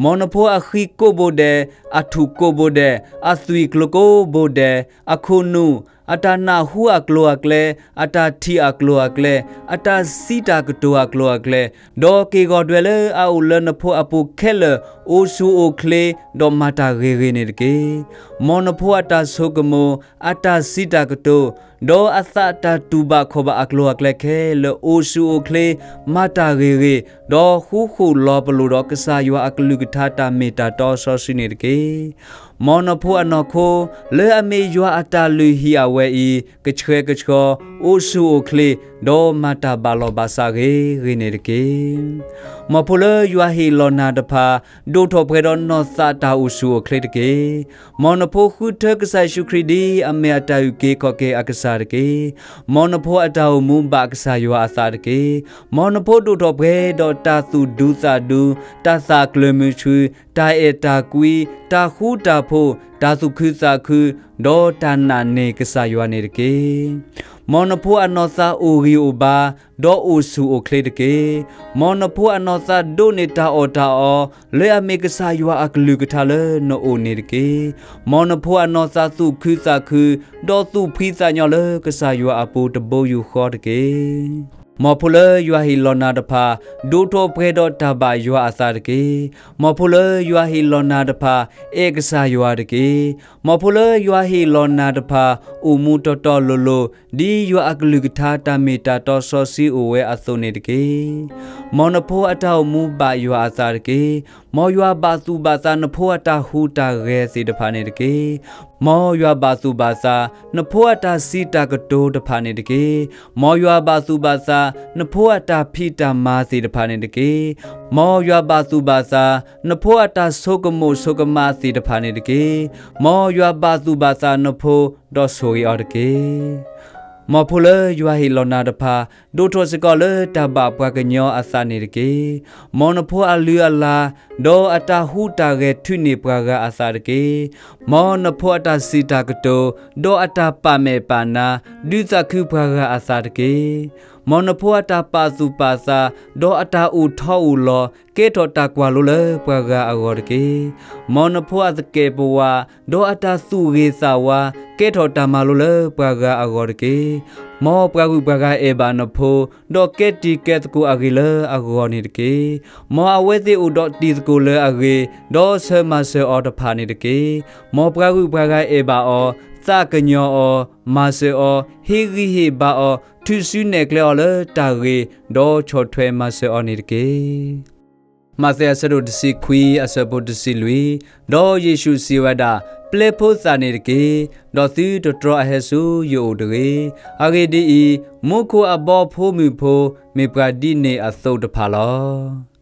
မ်နဖိအဃံကိးဘိဒဲး, အထူၣ်ကိးဘိဒဲး, အသွံၣ်ကျိၤကိးဘိဒဲး, အခိၣ်နူာ်, အတၢ်နၢ်ဟူအကျိၤအကျဲ, အတၢ်ထံၣ်အကျိၤအကျဲ, အတၢ်စံးတၢ်ကတိၤအကျိၤအကျဲ, ဒီးက့ၢ်ဂီၤဒွဲလၢအအိၣ်လၢနဖိအပူၤခဲလၢာ်, အိၣ်ဆူၣ်အိၣ်ချ့, ဒီးမၤတၢ်ဂ့ၤဂ့ၤန့ၣ်တက့ၢ်. မ်နဖိအတၢ်ဆိကမိၣ်, အတၢ်စံးတၢ်ကတိၤ, ဒီးအသးတၢ်တူၢ်ဘၣ်ခီၣ်ဘၣ်အကျိၤအကျဲခဲလၢာ် အိၣ်ဆူၣ်အိၣ်ချ့, မၤတၢ်ဂ့ၤဂ့ၤ, ဒီးဃူဃူလီၤပလိာ်ဒီးကစၢ်ယွၤအကလုၢ်ကထါတၢ်မ့ၢ်တၢ်တီစီဆှံန့ၣ်တက့ၢ်. မ်နဖိအနီၢ်ခိ, လၢအမ့ၢ်ယွၤအတၢ်လုၢ်ဟံၣ်အဝဲအံၤ, ကဆှဲကဆှီ, အိၣ်ဆူၣ်အိၣ်ချ့, ဒီးမၤတၢ်ဘၣ်လီၤဘၣ်စးဂ့ၤဂ့ၤန့ၣ်တက့ၢ်. မ်ဖိလၢယွၤဟ့ၣ်လီၤနၤတဖၣ်, ဒိၣ်ထီၣ်ပှဲၤဒီးနီၢ်သးတၢ်အိၣ်ဆူၣ်အိၣ်ချ့တက့ၢ်. မ်နဖိဃုထၢကစၢ်ယ့ၣ်ၡူးခရံာ်ဒ်အမ့ၢ်အတၢ်အုၣ်က့ၤခီၣ်က့ၤအကစၢ်တက့ၢ်. မ်နဖိအတၢ်အိၣ်မူဘၣ်ကစၢ်ယွၤအသးတက့ၢ်. မ်နဖိဒိၣ်ထီၣ်ပှဲၤဒီးတၢ်သူၣ်ဒူသးဒူ, တၢ်သးကျၢၤမုာ်ဆှု, တၢ်အဲၣ်တၢ်ကွံ, တၢ်ဃူတၢ်ဖိး, တၢ်သူၣ်ခုသးခု, ဒီးတၢ်နာ်န့ၢ်ကစၢ်ယွၤန့ၣ်တက့ၢ်. မ်နဖိအနီၢ်သးအိၣ်ဂံၢ်အိၣ်ဘါ, ဒီးအိၣ်ဆူၣ်အိၣ်ချ့တက့ၢ်. မ်နဖိအနီၢ်သးဒိးန့ၢ်တၢ်အီၣ်တၢ်အီ, လၢအမ့ၢ်ကစၢ်ယွၤအကလုၢ်ကထါလၢနအိၣ်န့ၣ်တက့ၢ်. မ်နဖိအနီၢ်သးသူၣ်ခုသးခု, ဒီးသူၣ်ဖှံသးညီလၢကစၢ်ယွၤအပူၤတဘိယူၢ်ဃီတက့ၢ်. မ်ဖိလၢယွၤဟ့ၣ်လီၤနၤတဖၣ်, ဒိၣ်ထီၣ်ပှဲၤဒီးတၢ်ဘၣ်ယွၤအသးတက့ၢ်. မ်ဖိလၢယွၤဟ့ၣ်လီၤနၤတဖၣ်, အဲၣ်ကစၢ်ယွၤတက့ၢ်. မ်ဖိလၢယွၤဟ့ၣ်လီၤနၤတဖၣ်, အိၣ်မူတီတီလိၤလိၤ, ဒ်ယွၤအကလုၢ်ကထါတၢ်မ့ၢ်တၢ်တီစီဆှံအိၣ်ဝဲအသိးန့ၣ်တက့ၢ်. မ်နဖိအတၢ်အိၣ်မူဘၣ်ယွၤအသးတက့ၢ်. မ်ယွၤဘၣ်သူၣ်ဘၣ်သးနဖိအတၢ်ဟူးတၢ်ဂဲၤသ့ၣ်တဖၣ်န့ၣ်တက့ၢ်. မ်ယွၤဘၣ်သူၣ်ဘၣ်သး, နဖိအတၢ်စံးတၢ်ကတိၤတဖၣ်န့ၣ်တက့ၢ်. မ်ယွၤဘၣ်သူၣ်ဘၣ်သး, နဖိအတၢ်ဖံးတၢ်မၤသ့ၣ်တဖၣ်န့ၣ်တက့ၢ်. မ်ယွၤဘၣ်သူၣ်ဘၣ်သး, နဖိအတၢ်ဆိကမိၣ်ဆိကမးသ့ၣ်တဖၣ်န့ၣ်တက့ၢ်. မ်ယွၤဘၣ်သူၣ်ဘၣ်သးနဖိ, ဒီးဆိၣ်ဂ့ၤအီၤတက့ၢ်. မ်ဖိလၢယွၤဟ့ၣ်လီၤနၤတဖၣ်, ဒိၣ်ထီၣ်စ့ၢ်ကီးလၢတၢ်ဘၣ်ပှၤကညီအသးန့ၣ်တက့ၢ်. မ်နဖိအလုၢ်အလၢ်, ဒီးအတၢ်ဟူးတၢ်ဂဲၤထုးန့ၢ်ပှၤဂၤအသးတက့ၢ်. မ်နဖိအတၢ်စံးတၢ်ကတိၤ, ဒီးအတၢ်ပာ်မဲာ်ပာ်နါ, ဒုးသးခုပှၤဂၤအသးတက့ၢ်. မ်နဖိအတၢ်ပာ်သူၣ်ပာ်သး, ဒီးအတၢ်အိၣ်ထီအိၣ်လီၤ, ကဲထီၣ်တၢ်ကွၢ်လိလၢပှၤဂၤအဂီၢ်တက့ၢ်. မ်နဖိအသကဲးပဝး, ဒီးအတၢ်သူၣ်ဂ့ၤသးဝါ, ကဲထီၣ်တၢ်မၤလိလၢပှၤဂၤအဂီၢ်တက့ၢ်. မ်ပှၤဂုၤပှၤဂၤအဲၣ်ဘၣ်နဖိ, ဒီးကဲတံၤကဲသကိးအဂ့ၢ်လၢအဂီၢ်န့ၣ်တက့ၢ်. မ်အဝဲသ့ၣ်အိၣ်ဒီးတံၤသကိးလၢအဂ့ၤ, ဒီးဆၢမၤစၢၤအီၤတဖၣ်န့ၣ်တက့ၢ်. မ်ပှၤဂုၤပှၤဂၤအဲၣ်ဘၣ်အီၤ, သးကညီၤအီၤ, မၤစၢၤအီၤ, ဟ့ၣ်ဂံၢ်ဟ့ၣ်ဘါအီၤ, ထုးစုနဲၣ်ကျဲအီၤလၢတၢ်ဂ့ၤ, ဒီးဆီၣ်ထွဲမၤစၢၤအီၤန့ၣ်တက့ၢ်. မးသဲအဆၢဒိၣ်တဆံခွံအဆၢဖိတဆံလွံၢ်, ဒီးယ့ၣ်ၡူးစံးဝဲဒၣ်, ပျဲဖိသၣ်န့ၣ်တက့ၢ်, ဒီးသုတတြီအဟဲဆူယအိၣ်တဂ့ၤ. အဂ့ၢ်ဒ်အံၤ, မူခိၣ်အဘီဖိမုၢ်ဖိ မ့ၢ်ပှၤဒ်န့ၣ်အသိးတဖၣ်လီၤ.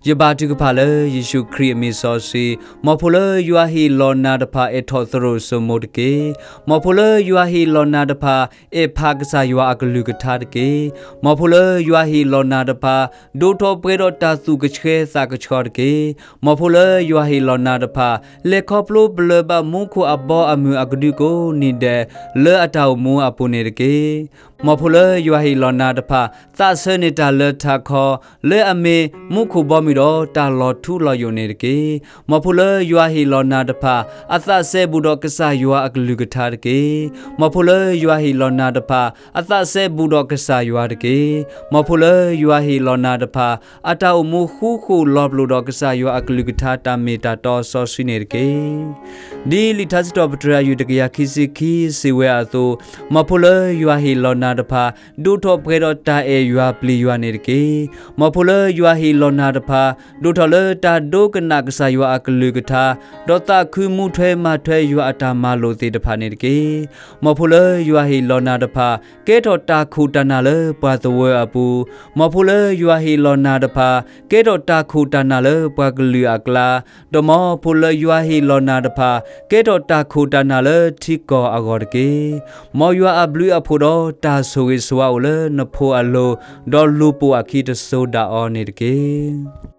ယဘါထုကဖၣ်လၢယ့ၣ်ၡူးခရံာ်အမံၤစီဆှံ, မ်ဖိလၢယွၤဟ့ၣ်လီၤနၤတဖၣ် အဲၣ်ထီၣ်သရိာ်စိမိၤတက့ၢ်. မ်ဖိလၢယွၤဟ့ၣ်လီၤနၤတဖၣ် အဲၣ်ဖးကစၢ်ယွၤအကလုၢ်ကထါတက့ၢ်. မ်ဖိလၢယွၤဟ့ၣ်လီၤနၤတဖၣ် ဒိၣ်ထီၣ်ပှဲၤဒီးတၢ်သူၣ်ကဆှဲသးကဆှီတက့ၢ်. မ်ဖိလၢယွၤဟ့ၣ်လီၤနၤတဖၣ် လဲၤခီဖျိပလၢၢ်ဘၣ်မူခိၣ်အဘီအမုၢ်အကဒုကိးနံၤဒဲး လၢအတၢ်အိၣ်မူအပူၤန့ၣ်တက့ၢ်. မ်ဖိလၢယွၤဟ့ၣ်လီၤနၤတဖၣ် သးဆၢန့ၢ်တၢ်လၢထးခီ လၢအမ့ၢ်မူခိၣ်ဘီမုၢ်ဒီးတၢ်လီၤထူလီၤယိာ်န့ၣ်တက့ၢ်. မ်ဖိလၢယွၤဟ့ၣ်လီၤနၤတဖၣ် အသးစဲဘူးဒီးကစၢ်ယွၤအကလုၢ်ကထါတက့ၢ်. မ်ဖိလၢယွၤဟ့ၣ်လီၤနၤတဖၣ် အသးစဲဘူးဒီးကစၢ်ယွၤတက့ၢ်. မ်ဖိလၢယွၤဟ့ၣ်လီၤနၤတဖၣ် အတၢ်အိၣ်မူဃူဃီလီၤပလိာ်ဒီးကစၢ်ယွၤအကလုၢ်ကထါတၢ်မ့ၢ်တၢ်တီစီဆှံန့ၣ်တက့ၢ်. ဒ်လံာ်ထါစံးထီၣ်ပတြၢၤအယုၢ်တကယၤခံဆံခံစံးဝဲအသိး, မ်ဖိလၢယွၤဟ့ၣ်လီၤနၤတဖၣ် ဒိၣ်ထီၣ်ပှဲၤဒီးတၢ်အဲၣ်ယွၤပျံၤယွၤန့ၣ်တက့ၢ်. မ်ဖိလၢယွၤဟ့ၣ်လီၤနၤတဖၣ် ဒိၣ်ထီၣ်လၢတၢ်ဒိကနၣ်ကစၢ်ယွၤအကလုၢ်ကထါ, ဒီးသးခုမူထွဲမၤထွဲယွၤအတၢ်မၤလိာ်သ့ၣ်တဖၣ်န့ၣ်တက့ၢ်. မ်ဖိလၢယွၤဟ့ၣ်လီၤနၤတဖၣ် ကဲထီၣ်တၢ်ခိၣ်တၢ်နၢ်လၢပှၤသဝၢအပူၤ, မ်ဖိလၢယွၤဟ့ၣ်လီၤနၤတဖၣ် ကဲထီၣ်တၢ်ခိၣ်တၢ်နၢ်လၢပှၤကလုာ်အကျါ, ဒီးမ်ဖိလၢယွၤဟ့ၣ်လီၤနၤတဖၣ် ကဲထီၣ်တၢ်ခိၣ်တၢ်နၢ်လၢထံကီၢ်အဂီၢ်တက့ၢ်. မ်ယွၤအဘျုးအဖှိၣ်ဒီးတၢ်ဆိၣ်ဂ့ၤဆိၣ်ဝါအိၣ်လၢနဖိအလိၤ, ဒီးလူၤပိာ်အခံတစိၤဒၣ်အီၤန့ၣ်တက့ၢ်.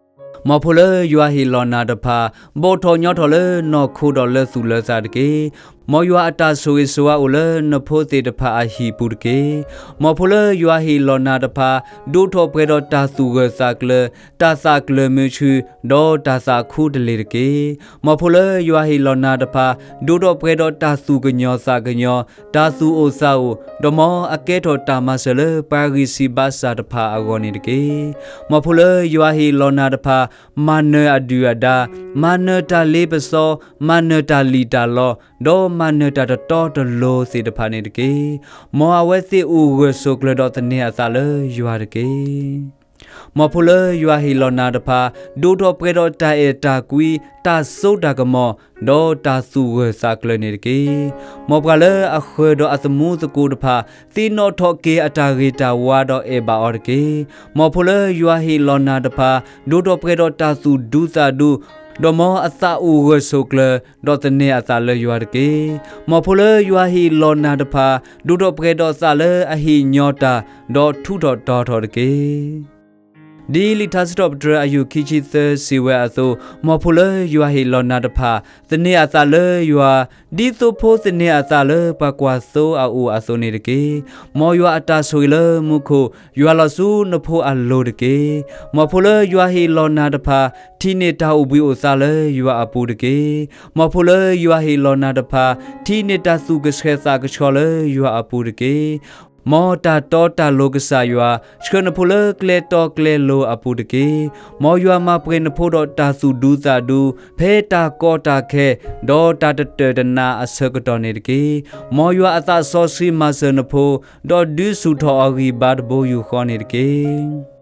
မ်ဖိလၢယွၤဟ့ၣ်လီၤနၤတဖၣ် ဘီၣ်ထီၣ်ညီထီၣ်လၢနီၢ်ခိဒီးလၢသူၣ်လၢသးတက့ၢ်. မ်ယွၤအတၢ်ဆိၣ်ဂ့ၤဆိၣ်ဝါအိၣ်လၢနဖိသ့ၣ်တဖၣ်အဟံၣ်ပူၤတက့ၢ်. မ်ဖိလၢယွၤဟ့ၣ်လီၤနၤတဖၣ် ဒိၣ်ထီၣ်ပှဲၤဒီးတၢ်သူၣ်ဂၢၢ်သးကျၢၤ, တၢ်သးကျၢၤမုာ်ဆူၣ်, ဒီးတၢ်သးခူတလ့ၢ်တက့ၢ်. မ်ဖိလၢယွၤဟ့ၣ်လီၤနၤတဖၣ် ဒိၣ်ထီၣ်ပှဲၤဒီးတၢ်သူၣ်ကညီၤသးကညီၤ, တၢ်သူၣ်အိၣ်သးအိၣ်, ဒီးမ်အကဲထီၣ်တၢ်မၤစၢၤလၢပှၤဂံၢ်စၢ်ဘါစၢ်တဖၣ်အဂီၢ်န့ၣ်တက့ၢ်. မ်ဖိလၢယွၤဟ့ၣ်လီၤနၤတဖၣ် မၤနၢၤအဒုၣ်အဒါ, မၤနၢၤတၢ်လ့ပစီ, မၤနၢၤတၢ်လံၣ်တၢ်လီ, ဒီးမၤနၢၤတၢ်တတီတလိၤသ့ၣ်တဖၣ်န့ၣ်တက့ၢ်. မ်အဝဲသ့ၣ်အိၣ်ဂၢၢ်ဆိးကျၢၤဒီးသန့ၤအသးလၢယွၤတက့ၢ်. မ်ဖိလၢယွၤဟ့ၣ်လီၤနၤတဖၣ် ဒိၣ်ထီၣ်ပှဲၤဒီးတၢ်အဲၣ်တၢ်ကွံ, တၢ်စိတၢ်ကမီၤ, ဒီးတၢ်သူၣ်ဂၢၢ်သးကျၢၤန့ၣ်တက့ၢ်. မ်ပှၤလၢအဃၢၤဒီးအသမူသကိးတဖၣ် သ့ၣ်နီၣ်ထီၣ်က့ၤအတၢ်ဂ့ၤတၢ်ဝါဒီးအဲၣ်ဘၣ်အီၤတက့ၢ်. မ်ဖိလၢယွၤဟ့ၣ်လီၤနၤတဖၣ် ဒိၣ်ထီၣ်ပှဲၤဒီးတၢ်သူၣ်ဒူသးဒူ, ဒီးမ်အသးအိၣ်ဂၢၢ်ဆိးကျၢၤ ဒီးသန့ၤအသးလၢယွၤတက့ၢ်. မ်ဖိလၢယွၤဟ့ၣ်လီၤနၤတဖၣ် ဒိၣ်ထီၣ်ပှဲၤဒီးသးလၢအဟ့ၣ်ညီတၢ်, ဒီးထူးထီၣ်တီၤထီၣ်တက့ၢ်. ဒ်လံာ်ထါစံးထီၣ်ပတြၢၤအယုၢ်ခံဆံသၢစံးဝဲအသိး, မ်ဖိလၢယွၤဟ့ၣ်လီၤနၤတဖၣ် သန့ၤအသးလၢယွၤ, ဒ်သိဖိသန့ၤအသးလၢပှၤကွၢ်သိအအိၣ်အသိးန့ၣ်တက့ၢ်. မ်ယွၤအတၢ်ဆိၣ်ဂ့ၤလၢမူခိၣ် ယွၤလီၤဆူနဖိအလိၤတက့ၢ်. မ်ဖိလၢယွၤဟ့ၣ်လီၤနၤတဖၣ် ထံၣ်န့ၢ်တၢ်အိၣ်ဘှံးအိၣ်သါလၢယွၤအပူၤတက့ၢ်. မ်ဖိလၢယွၤဟ့ၣ်လီၤနၤတဖၣ် ထံၣ်န့ၢ်တၢ်သူၣ်ကဆှဲသးကဆှီလၢယွၤအပူၤတက့ၢ်. မ်တၢ်တီတၢ်လိၤကစၢ်ယွၤ ဆှၢနဖိလၢကျဲတီကျဲလိၤအပူၤတက့ၢ်. မ်ယွၤမၤပှဲၤနဖိဒီးတၢ်သူၣ်ဒူသးဒူ ဖဲတၢ်ကီတၢ်ခဲ ဒီးတၢ်တတၢၢ်တနါအဆၢကတီၢ်န့ၣ်တက့ၢ်. မ်ယွၤအသးစီဆှံမၤစၢၤနဖိ ဒီးဒုးဆူၣ်ထီၣ်အီၤဂံၢ်ဘါတဘိယူၢ်ဃီန့ၣ်တက့ၢ်.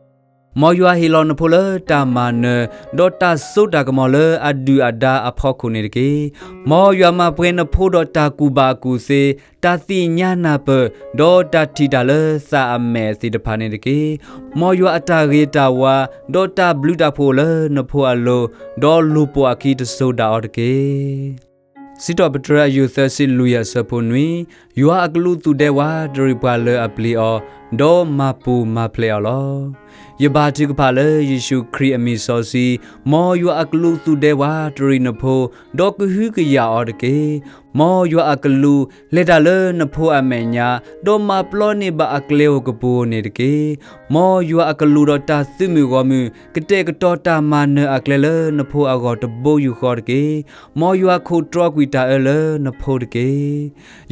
မ်ယွၤဟ့ၣ်လီၤနဖိလၢတၢ်မၤနၢၤ ဒီးတၢ်စိတၢ်ကမီၤလၢအဒုၣ်အဒါအဖီခိၣ်န့ၣ်တက့ၢ်. မ်ယွၤမၤပှဲၤနဖိဒီးတၢ်ကူၣ်ဘၣ်ကူၣ်သ့, တၢ်သ့ၣ်ညါနၢ်ပၢၢ်, ဒီးတၢ်ထံၣ်တၢ်လၢသးအမဲာ်သ့ၣ်တဖၣ်န့ၣ်တက့ၢ်. မ်ယွၤအတၢ်ဂ့ၤတၢ်ဝါ ဒီးတၢ်ဘျုးတၢ်ဖှိၣ်လၢနဖိအလိၤ, ဒီးလူၤပိာ်အခံတစိၤဒၣ်အီၤတက့ၢ်. စံးထီၣ်ပတြၢၤအယုၢ်သၢဆံလွံၢ်အဆၢဖိနွံ, ယွၤအကလူးသူၣ်ဒဲဝးတရံးပှၤလၢအပျံၤအီၤ, ဒီးမၤပူၤမၤဖျဲးအီၤလီၤ. ယဘါထုကဖၣ်လၢယ့ၣ်ၡူးခရံာ်အမံၤစီဆှံ, မ်ယွၤအကလူးသူၣ်ဒဲဝးတရံးနဖိ, ဒီးကဟုကယာ်အီၤတက့ၢ်. မ်ယွၤအကလူးလဲၤတၢ်လၢနဖိအမဲာ်ညါ, ဒီးမၤပျီန့ၢ်ဘၣ်အကျဲဧိၤကပူၤဧိၤန့ၣ်တက့ၢ်. မ်ယွၤအကလူးဒီးတၢ်သုးမုၢ်ဂီၢ်မုၢ်, ကတဲာ်ကတီၤတၢ်မၤနၢၤအကျဲလၢနဖိအဂီၢ်တဘိယူၢ်ဃီတက့ၢ်. မ်ယွၤခိးတြီကွံာ်တၢ်အၢလၢနဖိတက့ၢ်.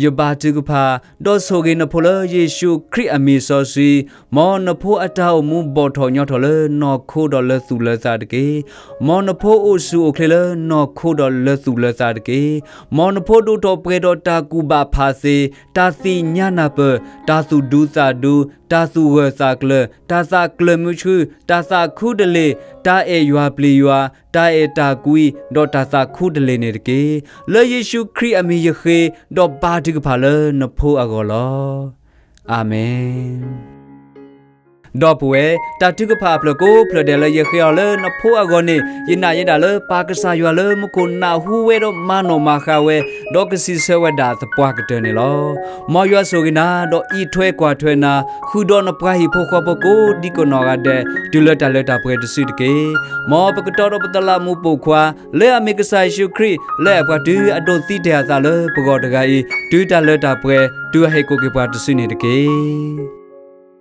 ယဘါထုကဖၣ်, ဒီးဆိၣ်ဂ့ၤနဖိလၢယ့ၣ်ၡူးခရံာ်အမံၤစီဆှံ, မ်နဖိအတၢ်အိၣ်မူဘီၣ်ထီၣ်ညီထီၣ်လၢနီၢ်ခိဒီးလၢသူၣ်လၢသးတက့ၢ်. မ်နဖိအိၣ်ဆူၣ်အိၣ်ချ့လၢနီၢ်ခိဒီးလၢသူၣ်လၢသးတက့ၢ်. မ်နဖိဒိၣ်ထီၣ်ပှဲၤဒီးတၢ်ကူၣ်ဘၣ်ဖးသ့, တၢ်သ့ၣ်ညါနၢ်ပၢၢ်, တၢ်သူၣ်ဒူသးဒူ, တၢ်သူၣ်ဂၢၢ်သးကျၢၤ, တၢ်သးကျၢၤမုဆှု, တၢ်သးခူတလ့ၢ်, တၢ်အဲၣ်ယွၤပျံၤယွၤ, တၢ်အဲၣ်တၢ်ကွံ, ဒီးတၢ်သးခူတလ့ၢ်န့ၣ်တက့ၢ်. လၢယ့ၣ်ၡူးခရံာ်အမံၤယဃ့, ဒီးဘါထုကဖၣ်လၢနဖိအဂီၢ်လီၤ. အၤမ့ၣ်. ဒီပုၢ်ဝဲၢ်, တၢ်ထုကဖၣ်အဖျၢၣ်ကိးဖျၢၣ်ဒဲးလၢယဃ့အီၤလၢနဖိအဂီၢ်န့ၣ်, ယနာ်ယဲဒၣ်လၢပၢ်ကစၢ်ယွၤလၢမူခိၣ်နၢ်ဟူဝဲဒီးမၤနီၣ်မၤဃါဝဲ, ဒီးကစံးဆၢဝဲဒၣ်သပှၢ်ကတၢၢ်န့ၣ်လီၤ. မ်ယွၤဆိၣ်ဂ့ၤနၤ, ဒီးအံးထွဲကွၢ်ထွဲနၤ, ဃုာ်ဒီးနပှၤဟံၣ်ဖိဃီဖိကိးဒံကနီၢ်ဂၤဒဲး, တုၤလၢတၢ်လၢတၢ်ပှဲၤတစုတက့ၢ်. မ်ပကတီၤဒီးပသလးမူးပိာ်ခွါ, လၢအမ့ၢ်ကစၢ်ယ့ၣ်ၡူးခရံာ်, လၢအပှၤတုၤအဒိးသံတ့ၢ်အသးလၢပဂီၢ်တဂၤအံၤ, တုၤတၢ်လၢတၢ်ပှဲၤ, တုၤအဟဲကိးက့ၤပှၤတစုန့ၣ်တက့ၢ်.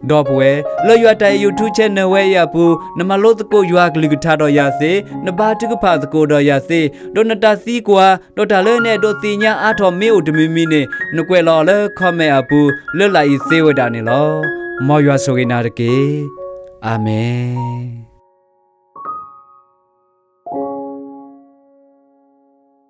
ဒီပုၢ်ဝဲၢ်, လၢယွၤတၢ်အဲၣ် YouTube channel ဝဲအံၤအပူၤ, နမၤလိသကိးယွၤအကလုၢ်ကထါဒီးယၤသ့, နဘါထုကဖၣ်သကိးဒီးယၤသ့, ဒီးနတၢ်သံကွၢ်, ဒီးတၢ်လၢနအဲၣ်ဒိးသ့ၣ်ညါအါထီၣ်မ့ၢ်အိၣ်တမံၤမံၤန့ၣ်, နကွဲးလီၤအီၤလၢ comment အပူၤ, လၢလာ်အံၤသ့ဝဲဒၣ်န့ၣ်လီၤ. မ်ယွၤဆိၣ်ဂ့ၤနၤတက့ၢ်. အၤမ့ၣ်.